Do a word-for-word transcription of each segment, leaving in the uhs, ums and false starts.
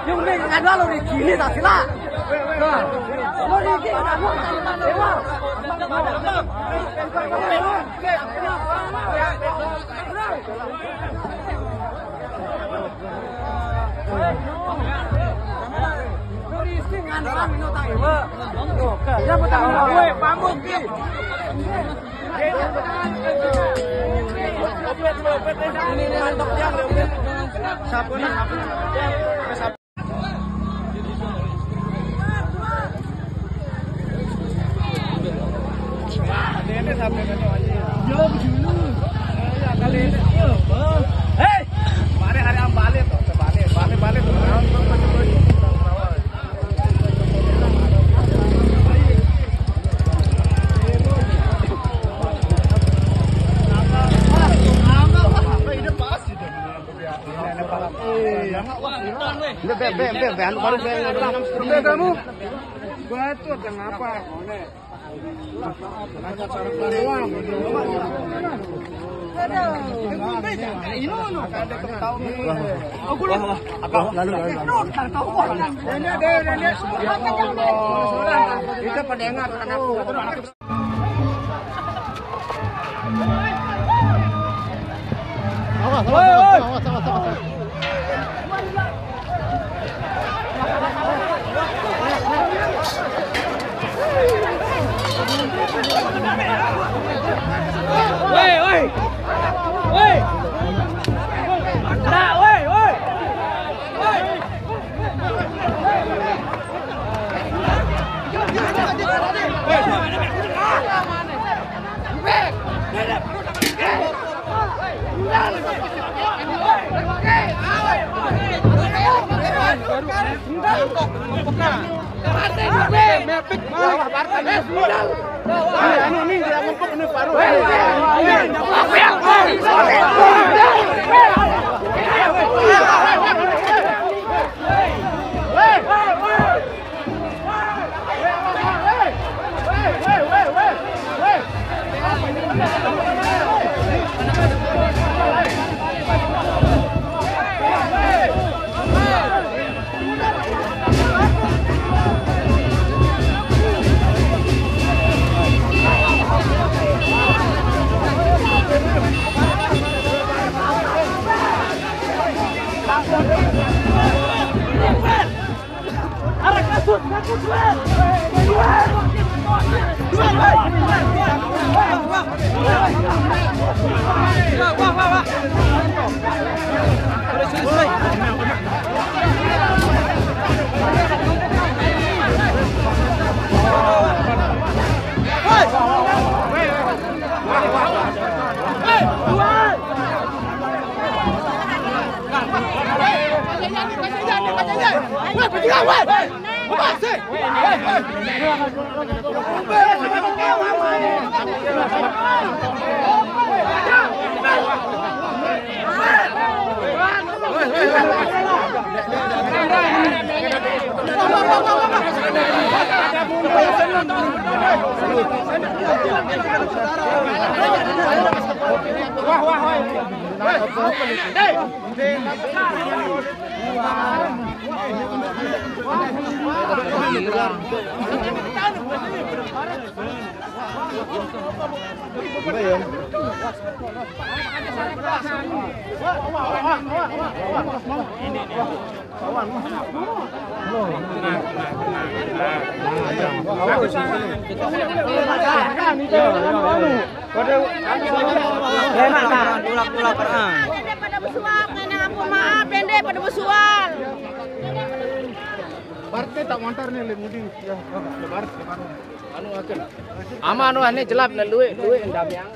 Yung may ano, lo Ricky, ini tak sila. Nah, lo Ricky, ano, dewa. Lo Ricky, nganu, nganu, tak, dewa. Oke, ya, pertama, gue, pamuk, Ki. Hei! Mari hari am balik, balik, balik, balik. Udah, be, be, be, be, anu baru be, be, be. Udah kamu? Gua tuh ada ngapa? Ini, ini. Wah, wah, wah, lalu, lalu, lalu. Ini, ini, ini. Kita pada ingat anak. Awas, awas, awas, awas, awas, awas. Woi, woi. Woi. Nah, woi, woi. Woi. Pendek pada besual, pendek pada besual. Barte tak mantar nih, le mudi. Ya, lebar, lebar. Anu, akan. Ama anu, ane jelap na luwe, luwe ndam yang.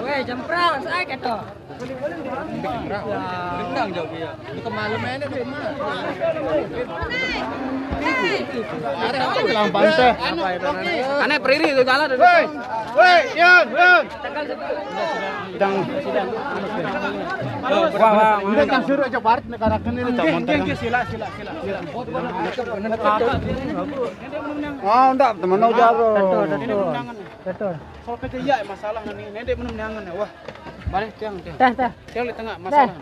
Weh, jemprang, saya kata. Gendang jauh dia. Ini kemalu mainnya di rumah. Ada apa bilang pantai? Aneh periri itu jalan. Woi, woi, Yan, Yan. Sedang. Wah, wah, ini kan suruh aja barat negara kan ini. Sila, sila, sila, sila. Oh, enggak, teman jaro. Betul, betul. Betul. Kalau kerja iya masalah nih, nenek menang nih. Wah. Balik tiang, tiang. Teh, teh. Tiang di tengah masalah.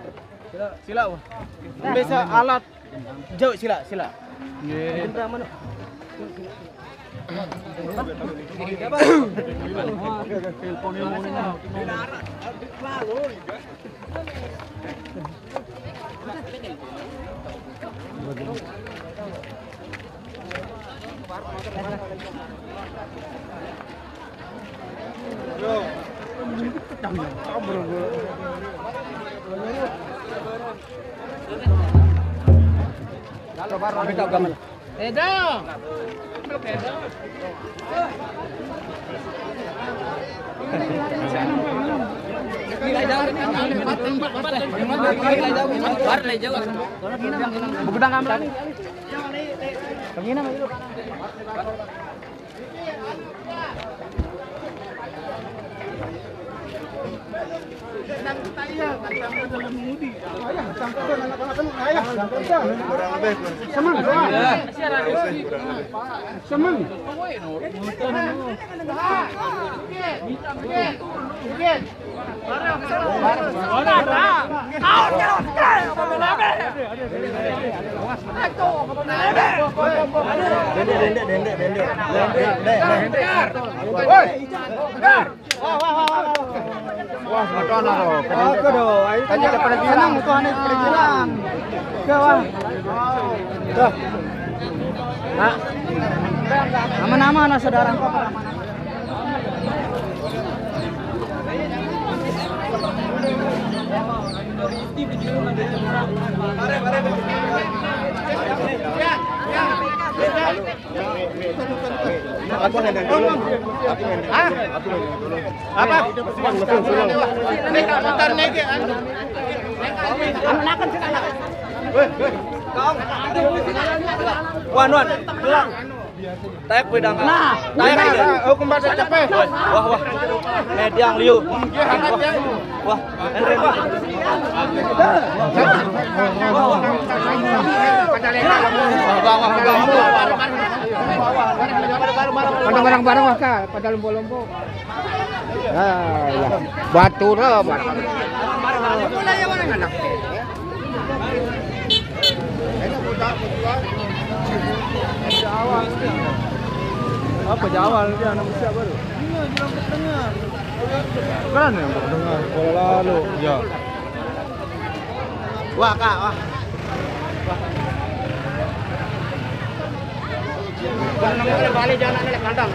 Sila, wah. Bisa alat jauh sila, sila. Iya. Edo. Buku dang kamu. Penginam itu. Semen. Semen. Dendek, dendek, dendek, dendek. Dendek, dendek. Woi. Wah, wah, wah, wah. Wah, semeton lah, tuh. Oke, doh. Ayo, tanya ke perizinan, itu aneh perizinan. Oke, wah. Tuh. Nah. Nama-nama anak saudara engkau pada mana? Aku nendang dulu. Aku nendang. Hah? Aku nendang dulu. Apa? Ini tak motor naik ya? Anu nakan sih, anak. Weh, weh. Wan, wan. Pulang. Taek pedang. Nah, taek pedang. Oh, kembali cepet. Wah, wah. Mediang liu. Wah, wah. Wah, wah. Pada barang-barang, wah, Kak, pada lompo-lompo. Ah, ya. Batu lah, batu. Apa Jawa nanti anak siapa tu? Iya, jalan ke tengah. Kan yang ke tengah, kalau lalu. Ya. Wah, Kak, wah. Wah. Jangan balik, jangan balik kandang.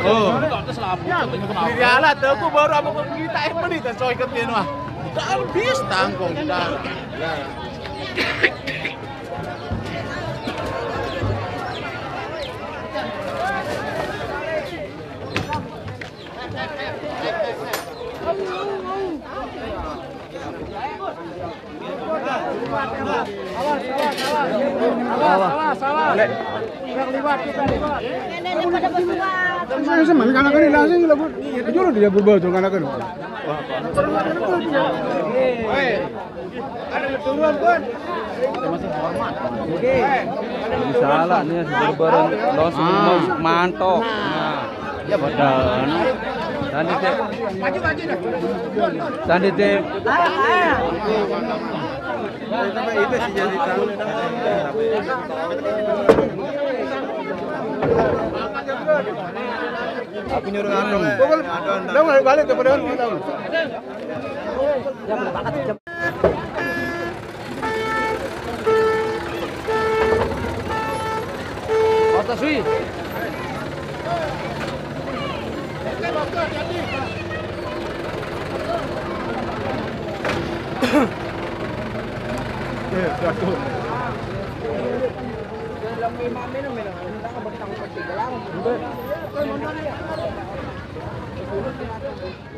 Oh. Di alat aku baru apa kita eh, beli kan, coy, ketin, wah. Udah habis tangkong kita. Awas, awas, awas. Yang liwat kita liwat. Sama, sama, anak-anak ini langsung lagu. Jujur dia berubah tuh anak-anak. Woi. Ada turun, Bun. Salah nih, si Barbaran. Los, los, mantok. Nah. Ya, betul. Tadi teh. Tadi teh. Itu sih jadi tahu. Aku nyuruh ngantong. Pokoknya, dong, balik ke pedang, dong. Kota Sui. Gago. Hindi.